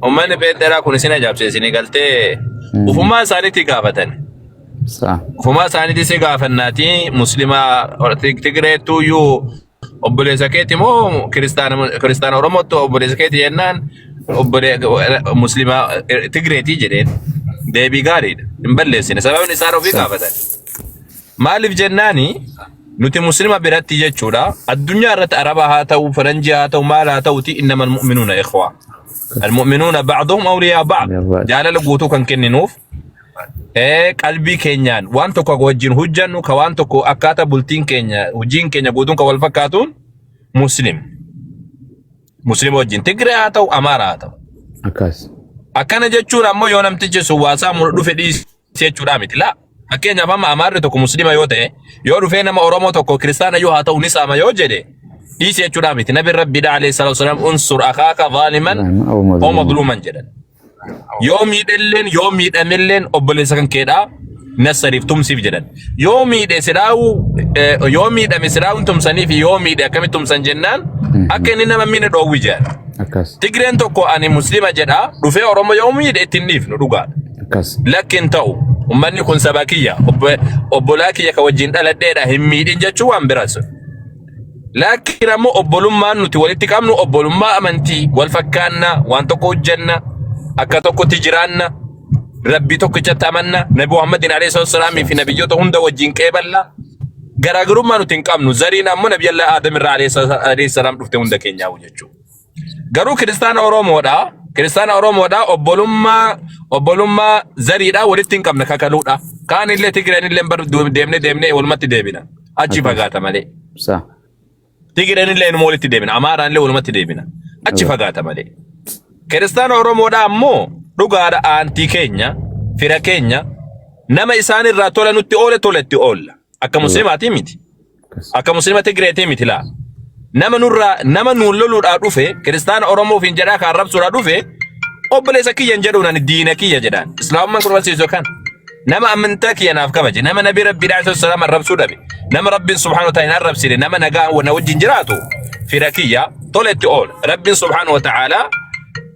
Uummanni Pheenxeeraa kun isin ajaa'ibse isin galtee ufumaa isaaniitti gaafatan. Sa. Ufumaa isaaniitti si gaafannaati Muslima Tigireettuu iyyuu obboleessa keeti moo kiristaana Oromootti obboleessa keeti jennaan Muslima Tigireetii jedheen deebii gaariidha. Hin balleessine sababni isaan ofii Sa. gaafatan. Maaliif jennaani nuti Muslima biratti jechuudha addunyaa irratti Araba haa ta'u Faranjii haa ta'u maal haa ta'uti innamal mu'minuuna ikhwaa. Almu'minuuna ba'duhum awliyaa ba'd. Jaalala guutuu kan kenninuuf qalbii keenyaan waan tokko wajjin hojjannu ka waan tokko akkaataa bultiin keenya hojiin keenya guutuun kan wal fakkaatuun Muslim. Muslima wajjin Tigree haa ta'u Amaara haa ta'u. Akkas. Akkana jechuun ammoo yoo namtichi sun waasaa dhufe dhiisi jechuudha miti. Laa fakkeenyaaf amma Amaarri tokko Muslima yoo ta'e yoo dhufee nama Oromoo tokko kiristaana yoo haa ta'u ni saama yoo jedhe dhiisi jechuudha miti. Nabi Rabbiidha alayhi salaatu wasalaam unsur akaaka zaaliman oo madluuman jedhan. Yoo miidhelleen yoo miidhamelleen obboleessa kan keedhaa nassariif tumsiif jedhan. Yoo miidhe silaa'u yoo miidhame silaa'uun tumsaniif yoo miidhe akkamitti tumsan jennaan akka inni nama miine dhoowwi jedhan. Akkas. Tigreen tokko ani Muslima jedha dhufee Oromoo yoo miidhe ittiin dhiifnu dhugaadha. Akkas. Lakki hin ta'u. Uummanni kun saba kiyya obbolaa kiyya ka wajjin dhaladheedha hin miidhin jechuun waan biraas. Laakiin ammoo obbolummaan nuti walitti qabnu obbolummaa amantii wal fakkaanna waan tokko hojjenna akka tokkotti jiraanna rabbii tokkichatti amanna nabi Muhammadin alayhi salaatu wassalaamii fi nabiyyoota hunda wajjin qeeballa garaagarummaa nuti hin qabnu zariin ammoo nabiyallah Aadam irraa alayhi salaam dhufte hunda keenyaa jechuudha. Garuu kiristaana Oromoodha. Kiristaana Oromoodha obbolummaa zariidha walitti hin qabne kakaluudha. Kaan illee Tigreen illee bar deemne deemne walumatti deebina. Achi fagaata malee. Sa. Tigreen illee inuma walitti deebina. Amaaraan illee walumatti deebina. Achi fagaata malee. Kiristaana Oromoodha ammoo dhugaadha aantii keenya fira keenya nama isaan irraa tola nutti oole tola itti oolla. Akka muslimaatii miti. Akka muslima Tigreetii miti laa. Nama nurraa nama nuun loluudhaa dhufe kiristaana Oromoof hin jedhaa kan arrabsuudhaa dhufe obboleessa kiyya hin jedhuun ani diina kiyya jedhaan. Islaamummaan kun barsiisu kan nama amantaa kiyya naaf kabaje nama nabii rabbiidhaa isa salaam arrabsuu dhabe nama rabbiin subhaanahu wa ta'ala hin arrabsine nama nagaa na wajjin jiraatu fira kiyya tola itti oola. Rabbiin subhaanahu wa ta'ala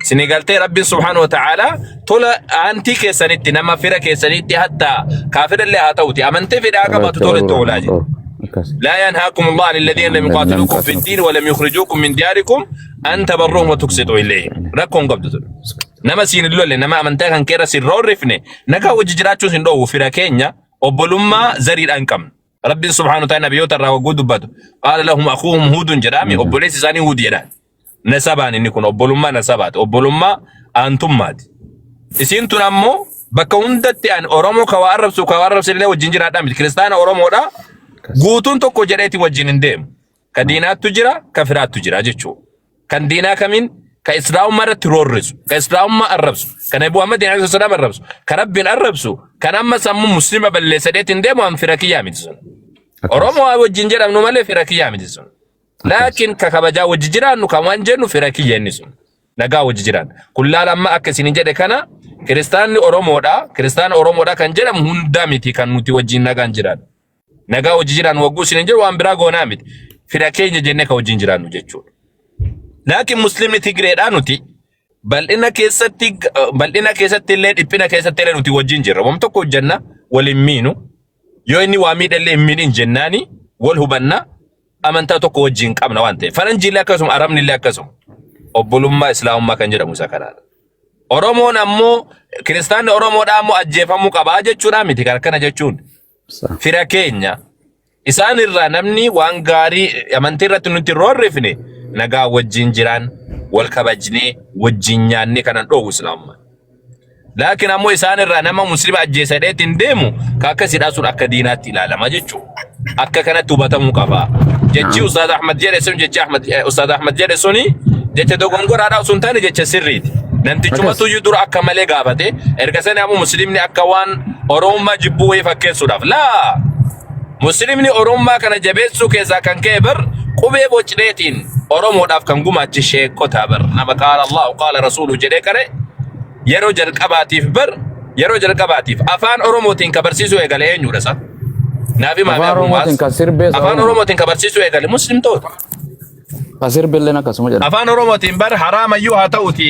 Isinii galtee Rabbiin subhaanahu wa ta'ala tola aantii keessanitti nama fira keessanitti hatta kaafirallee haa ta'uti amantee fedhaa qabaatu tola itti oolaa jedhe. Akkas. لا ينهاكم الله عن الذين لم يقاتلوكم في الدين ولم يخرجوكم من دياركم أن تبروهم وتقسطوا إليهم ركون قبض nama siin hin lolle nama amantaa kan keerra siin roorrifne nagaa wajji jiraachuu siin dhoowwu fira keenya obbolummaa zariidhaan hin qabnu. Rabbiin subhaanahu wa ta'ala nabiyyoota irraa hogguu dubbatu qaala lahum akuuhum huudun jedhaami obboleessi isaanii huud jedhaan. Nasabaan inni kun obbolummaa nasabaati. Obbolummaa aantummaati. Isiin tun ammoo bakka hundatti an Oromoo ka waa arrabsu ka waa arrabsu illee wajjin jiraadhaa miti. Kiristaana Oromoodha. Guutuun tokko jedheeti wajjin hin deemu. Ka diinaattu jira, ka firaattu jira jechuudha. Kan diinaa kamiin ka islaamummaa irratti roorrisu, ka islaamummaa arrabsu, ka Nabi Muhammad alayhi salaam arrabsu, ka Rabbiin arrabsu, kan amma sammuu muslima balleessadheetti hin deemu an fira kiyyaa miti sun. Oromoo wajjin jedhamnu malee fira kiyyaa miti sun. Laakiin ka kabajaa wajji jiraannu kan waan jennu fira kiyya inni sun. Nagaa wajji jiraanna. Kun laala amma akka isin jedhe kana kiristaanni Oromoodha. Kiristaana Oromoodha kan jedhamu hunda miti kan nuti wajjin nagaan jiraannu. Nagaa wajji jiraannu wagguu isin jedhu waan biraa goonaa miti. Fira keenya jennee kan wajjin jiraannu jechuudha. Laakiin muslimni Tigreedhaa nuti bal'ina keessatti illee dhiphina keessatti illee nuti wajjin jirra. Wam tokko hojjenna wal hin miinu. Yoo inni waa miidhallee hin miidhin jennaani wal hubanna. Amantaa tokko wajjin qabna waan ta'eef. Faranjiillee akkasuma Arabnillee akkasuma. Obbolummaa Islaamummaa kan jedhamu isa kanaadha. Oromoon ammoo kiristaanni Oromoodhaa ammoo ajjeefamuu qabaa jechuudha miti kan akkana jechuun. Fira keenya isaan irraa namni waan gaarii amantii irratti nuti roorrifne nagaa wajjin jiraan wal kabajnee wajjin nyaannee kanan dhoowwu Islaamummaa. Laakiin ammoo isaan irraa nama muslima ajjeesa jedheetti hin deemu ka akkasiidhaa sun akka diinaatti ilaalama jechuudha. Akka kanatti hubatamuu qaba. Jechi Ustaaz Ahmad jedhe sun jechi Ahmad Ustaaz Ahmad jedhe suni jecha dogongoraadhaa osoo hin taane jecha sirriiti. Namtichumatu iyyuu dura akka malee gaafate erga sani ammoo muslimni akka waan Oromummaa jibbuu wayii fakkeessuudhaaf. Laa! Muslimni Oromummaa kana jabeessuu keessaa kan ka'e bar qubee bocneetiin Oromoodhaaf kan gumaache sheekotaa bar nama qaala Allahu qaala Rasuulu jedhee qare yeroo jalqabaatiif bar yeroo jalqabaatiif afaan Oromootiin ka barsiisuu eegale eenyudha sa? Naaf himaa Afaan mee Abu Oromootiin Mu'aaz. kan sirbees Afaan Oromoo. Oromootiin ka barsiisuu eegale muslimtoota. Ka sirbilleen akkasuma jedhama. Afaan Oromootiin bar haraamayyuu haa ta'uti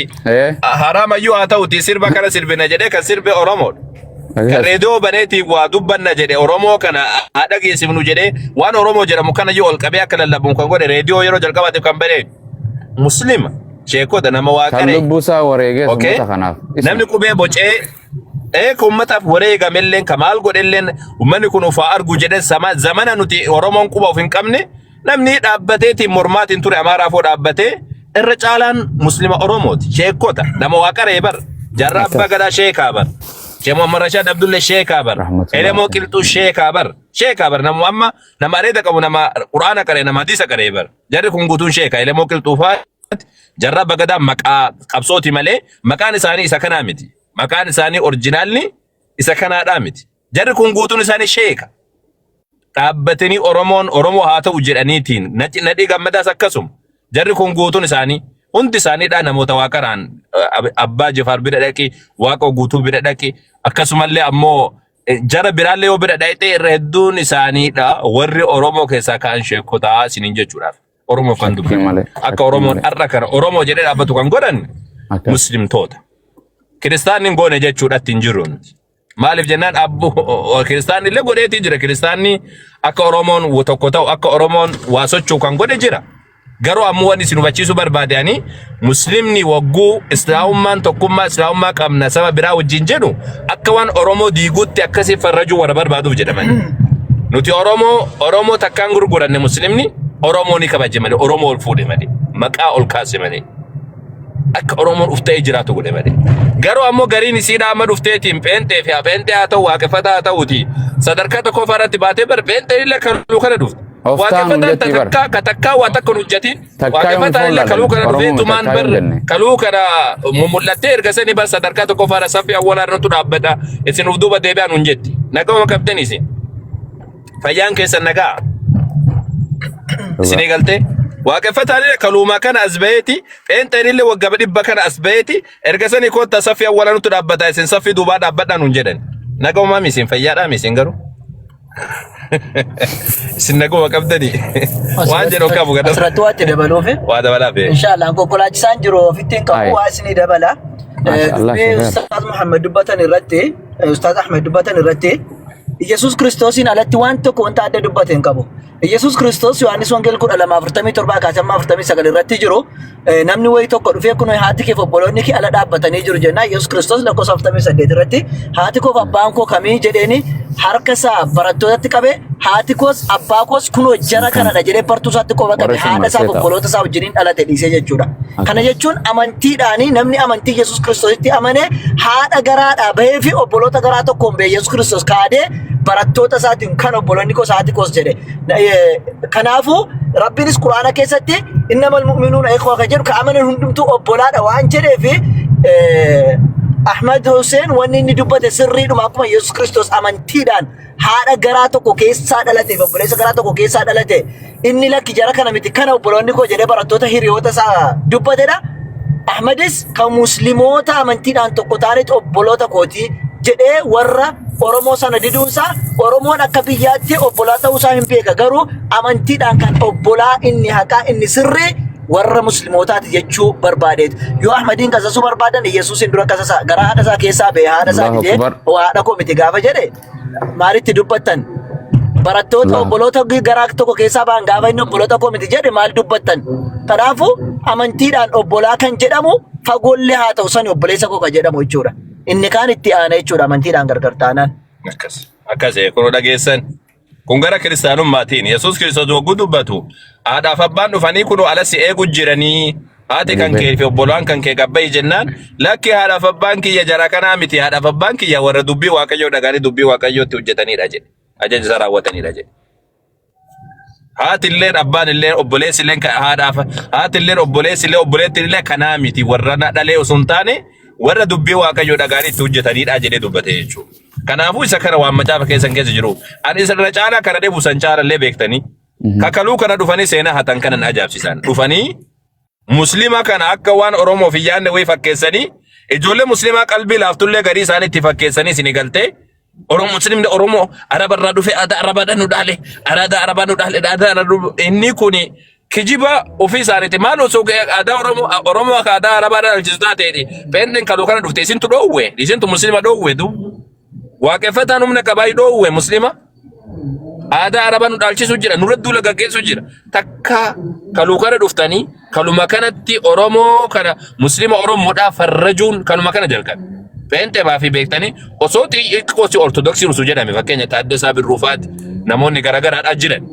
haraamayyuu haa ta'uti sirba kana sirbina jedhee kan sirbe Oromoodha. Kan reediyoo baneetiin waa dubbanna jedhe Oromoo kana haa dhageessifnu jedhee waan Oromoo jedhamu kanayyuu ol qabee akka lallabamu kan godhe reediyoo yeroo jalqabaatiif kan bane Muslima sheekota nama waa Kan qaree. lubbuu isaa wareegees Okay? uummata kanaaf. Isuma. Namni qubee bocee eeka uummataaf wareegamelleen ka maal godhelleen uummanni kun ufaa argu jedhe zamana nuti Oromoon quba of hin qabne namni dhaabbateetiin mormaatiin ture Amaaraafoo dhaabbatee irra caalaan Muslima Oromooti. Sheekota nama waa qaree bar. Jaarraa Abbaa Gadaa sheekaa bar. Sheekh Muhammad Rashaad Abdullee sheekaa bar. Rahmatullahi Elemoo Qilxuu sheekaa bar. Sheekaa bar nama amma nama areeda qabu nama Qur'aana qaree nama hadiisa qaree bar. Jarri kun guutuun sheeka Elemoo Qilxuu fa'aa Jarraa Abbaa Gadaa maqaa qabsooti malee maqaan isaanii isa kanaa miti. Maqaan isaanii orjinaalli isa kanaadhaa miti. Jarri kun guutuun isaanii sheeka. Dhaabbatanii Oromoon Oromoo haa ta'u jedhaniitiin Nadhii Gammadaas akkasuma. Jarri kun guutuun isaanii hundi isaaniidhaa namoota waaqaraan Abbaa Jifaar bira dhaqi, Waaqa guutuu bira dhaqi, akkasumallee ammoo jara biraallee yoo bira dhaqxee irra hedduun isaaniidha warri Oromoo keessaa ka'an sheekotaa isiniin jechuudhaaf. Oromoof kan Shakkii dubbatan. malee. Akka Shakkii Oromoon malee. har'a kana Oromoo jedhee dhaabbatu kan godhan Akkas. muslimtoota. Kiristaanni hin goone jechuudhaatti hin jiru nuti. Maaliif jennaan abbu kiristaanni illee godheetii jira. Kiristaanni akka Oromoon tokko ta'u akka Oromoon waa socho'u kan godhe jira. Garuu ammoo wanni isin hubachiisuu barbaade ani muslimni wagguu islaamummaan tokkummaa islaamummaa qabna saba biraa wajjin jedhu akka waan Oromoo diiguutti akkasii farrajuu warra barbaaduuf jedhamani. Nuti Oromoo Oromoo takkaan gurguranne muslimni Oromoo ni kabaje malee Oromoo ol fuudhe malee maqaa ol kaase malee. Akka Oromoon uf ta'ee jiraatu godhe malee. Garuu ammoo gariin isiidhaa amma dhufteetiin pheenxee fi pheenxee haa ta'u waaqeffataa haa ta'uuti sadarkaa tokkoffaa irratti baatee bar pheenxeen illee kaluu kana dhufte. Of taanu Waaqeffataan jetti bar. takkaa ka takkaa waa takka hin hojjetin. Takkaa yoom Waaqeffataan foon illee kaluu laalan. kana dhufee Oromoo tumaan takkaa bar yoom jenne. kaluu kana mumul'attee erga sanii bar sadarkaa tokkoffaa irra saffii awwalaa irratti dhaabbata isin uf duuba deebi'aa nuun jetti. Nagama qabdan isin. Fayyaan keessan nagaa. Isinii galtee? Waaqeffataan illee kaluumaa kana as baheeti, pheenxeen illee waggaa 100 kana as baheeti, erga sanii koottaa saffii awwalaa nutti dhaabbata isin saffii duubaa dhaabbadhaa nuun jedhan. Nagaumaa mi isin fayyaadhaa mi isin garuu? Isin naguma qabdanii waan jedhu qabu gadda. Asirratti waa itti dabaluufi. Waa dabalaaf. Inshaallah konkolaachisaan jiru ofitti hin qabu Aye. waa isinii dabala. Masha Allah, Dubbii shukran. Ustaaz Muhammad dubbatan irratti, Ustaaz Ahmed dubbatan irratti Yesuus Kiristoosiin alatti waan tokko wanta adda dubbate hin qabu. Yesuus Kiristoos Yohaannis Wangeel 12:47 kaasee amma 49 irratti jiru namni wayii tokko dhufee kun haati kee fi obboloonni kee ala dhaabbatanii jiru jennaan Yesuus Kiristoos lakkoofsa 48 irratti haati koo fi abbaan koo kamii jedheeni harka isaa barattootatti qabe haati koos abbaa koos kunoo jara kanadha jedhee bartuu isaatti qofa qabe Warra isin haadha isaa fi marsee taa'u. obboloota isaa wajjiniin dhalate dhiisee jechuudha. Kana jechuun amantiidhaani namni amantii Yesuus Kiristoositti amane haadha garaadhaa bahee fi obboloota garaa tokkoon bahee Yesuus Kiristoos kaadee barattoota isaatiin kan obboloonni koos haati koos jedhe. Kanaafuu Rabbiinis Quraana keessatti innamal mu'minuuna ikhwa kan jedhu ka amanan hundumtuu obbolaadha waan jedheef Ahmad Hussein wanni inni dubbate sirriidhuma akkuma Yesuus Kiristoos amantiidhaan haadha garaa tokko keessaa dhalate obboleessa garaa tokko keessaa dhalate inni lakki jara kana miti kana obboloonni koo jedhee barattoota hiriyoota isaa dubbatedha. Ahmadis kan musliimoota amantiidhaan tokko ta'anitti obboloota kooti jedhee warra Oromoo sana diduunsaa Oromoon akka biyyaatti obbolaa ta'uusaa hin beeka garuu amantiidhaan kan obbolaa inni haqaa inni sirrii warra muslimootaati jechuu barbaadeet. Yoo Ahmadiin kasasuu barbaadan Yesuusin dura kasasa garaa haadha isaa keessaa ba'e haadha isaa Allahu didee Akbar. haadha koo miti gaafa jedhe maalitti dubbattan? Barattoota Allahu obboloota garaa tokko keessaa ba'an gaafa inni obboloota koo miti jedhe maal dubbattan? Kanaafuu amantiidhaan obbolaa kan jedhamu fagoollee haa ta'u sani obboleessa koo kan jedhamu jechuudha. Inni kaan itti aana jechuudha amantiidhaan gargar taanaan. Akkas. Akkas kun dhageessan. Kun gara kiristaanummaatiin Yesuus Kiristoos wagguu dubbatu haadhaaf abbaan dhufanii kunoo ala si eegu jiranii haati kan kee fi obbolaan kan kee gabba'i jennaan lakki haadhaaf abbaan kiyya jara kanaa miti haadhaaf abbaan kiyya warra dubbii Waaqayyoo dhaga'anii dubbii Waaqayyootti hojjetanidha jedhe ajaja isaa raawwatanidha jedhe. Haati illeen abbaan illeen obboleessi illeen haadhaaf haati illeen obboleessi illee obboleettiin illee kanaa miti warra na dhalee osoo hin taane warra dubbii Waaqayyoo dhaga'anii itti hojjetanidha jedhee dubbate jechuudha. Kanaafuu isa kana waan macaafa keessan keessa jiru. Ani isa irra caalaa kana dhibu san caalallee beektanii. Kakaluu kana dhufanii seenaa hatan kana na ajaa'ibsiisan. Dhufanii muslima kana akka waan Oromoof hin yaadne wayii fakkeessanii ijoollee muslimaa qalbii laaftullee garii isaanii itti fakkeessanii isin galtee Oromoo muslimni Oromoo Araba irraa dhufe aadaa Arabaadhaan nu dhaale aadaa Arabaa nu dhaale aadaa Arabaa inni kuni Kijiba ofii isaaniiti. Maal osoo aadaa Oromoo Oromoo akka aadaa Arabaa dhalchisu taateeti. Pheenxeen kaluu kana dhufte isintu dhoowwe. Isintu muslima dhoowwe du. Waaqeffataan humna qabaa dhoowwe muslima. Aadaa Arabaa nu dhaalchisu jira. Nurra duula gaggeessu jira. Takka kaluu kana dhuftanii kaluma kanatti Oromoo kana muslima Oromoodhaa farrajuun kaluma kana jalqabe. Pheenxee baafii beektanii osoo xiqqoosi Ortodoksii osoo jedhame fakkeenya Taaddasaa Birruufaati namoonni garaagaraadhaa jiran.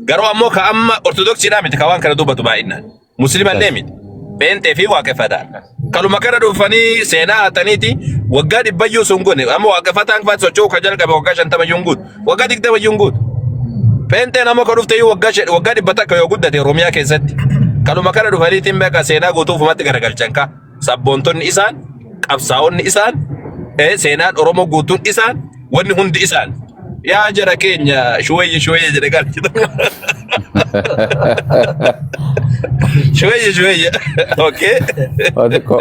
Garuu ammoo ka amma Ortodoksiidhaa miti ka waan kana dubbatu baay'inaan. Muslima illee miti. Pheenxee fi waaqeffataan. Kaluma kana dhufanii seenaa hataniiti waggaa dhibbayyuu sun gone. Amma waaqeffataan fa'aa socho'uu ka jalqabe waggaa 50 iyyuu hin guutu. Waggaa 20 iyyuu hin guutu. Pheenxeen ammoo ka dhufte iyyuu waggaa 100 yoo guddate Oromiyaa keessatti. Kaluma kana dhufaniitiin beekaa seenaa guutuu ofumatti garagalchan ka. Sabboontonni isaan, qabsaa'onni isaan, seenaan Oromoo guutuun isaan, wanni hundi isaan. Yaa jara keenya shuwayye shuwayye jedhe galchita. Shuwayye shuwayye. Okay. Waa xiqqoo.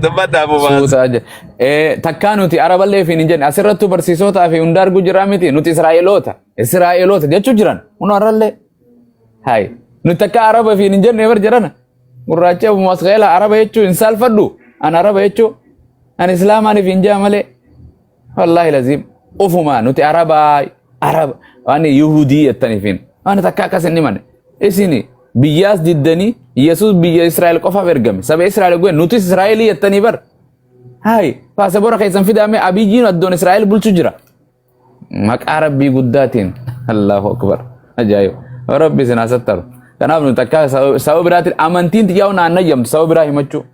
Dubbadhaa bubaas. Suutaa je. Takkaa nuti araballee fi hin jenne asirrattuu barsiisotaa fi hunda argu jirraa miti nuti Israa'eloota. Israa'eloota jechuu jiran. Kun har'allee. Hayi. Nuti takkaa araba fi hin jenne bar jedhana. Gurraacha masqeela araba jechuu hin saalfadhu. An araba jechuu. An islaamaaniif hin jaa malee. Wallaahi laziim. Ufumaa nuti arabaa araba waan yuhudii jettaniifin. Waan takka akkas hin himanne. Isin biyyaas diddanii Yesuus biyya Israa'el qofaaf ergame. Saba Israa'el goe nutis Israa'elii jettanii bar. Hayi paasapora keessan fidaame Abiyyiin addoon Israa'el bulchu jira. Maqaa Rabbii guddaatiin Allahu Akbar. Ajaa'iba. Rabbi isin haa sattaru. Kanaaf nuti akka sababa biraatiin amantiin xiyyaa'u naan nayyamtu sababa biraa himachuu.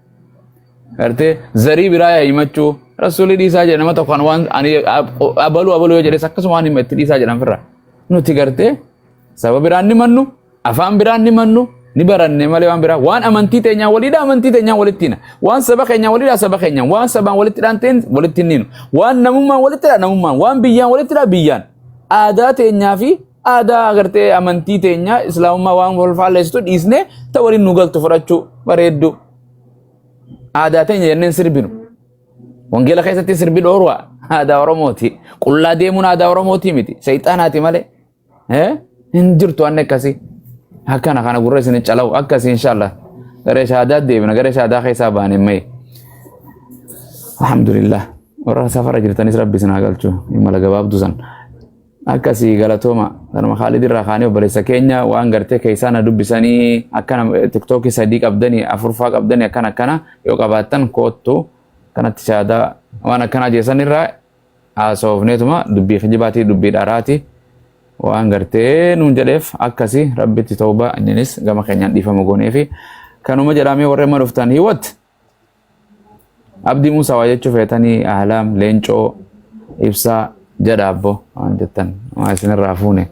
Gartee zarii biraa himachuu. Rasuulli dhiisaa jedhe nama tokko waan ani abaluu abaluu yoo jedhes akkasuma waan hima itti dhiisaa jedhan firra. Nuti gartee saba biraan ni mannu Afaan biraan ni mannu ni baranne malee waan biraa waan amantii teenyaan waliidha amantii teenyaan walitti hina waan saba keenyaan waliidha saba keenyaan waan sabaan walitti hidhaan ta'een walitti hin hiinu waan namummaan walitti hidha namummaan waan biyyaan walitti hidha biyyaan aadaa teenyaa fi aadaa agartee amantii teenyaa islaamummaa waan wal faalleessitu dhiisnee ta waliin nu galtu fudhachuu bareeddu aadaa teenya jenneen sirbinu. Wangeela keessatti sirbi dhoorwa aadaa Oromooti. Qullaa deemuun aadaa Oromooti miti. Seexaanaati malee. Hin jirtu wanni akkasii. Akkana kana gurra isin calawu akkasii inshallah. Garee shahaadaa deebina garee shahaadaa keessaa baane mee. Alhamdulillah. Warra safara jirtanis rabbi isin haa galchu imala gabaabduu san. Akkasii galatooma. Kanuma Khaalid irraa kaanee obboleessa keenya waan gartee keessaa na dubbisanii akkana tiktookii sadii qabdanii afurfaa qabdanii akkana akkana yoo qabaattan koottu kanatti shahaadaa waan akkanaa jeessan irraa haasoofneetuma dubbii kijibaatii dubbii dharaati waan gartee nuun jedheef akkasi rabbitti tawbaa inninis gama keenyaan dhiifama gooneefi kanuma jedhamee warra amma dhuftan hiwat abdii muusaa waa jechuu feetanii ahlaam leencoo ibsaa jedha abbo waan jettan waa isinirraa fuune.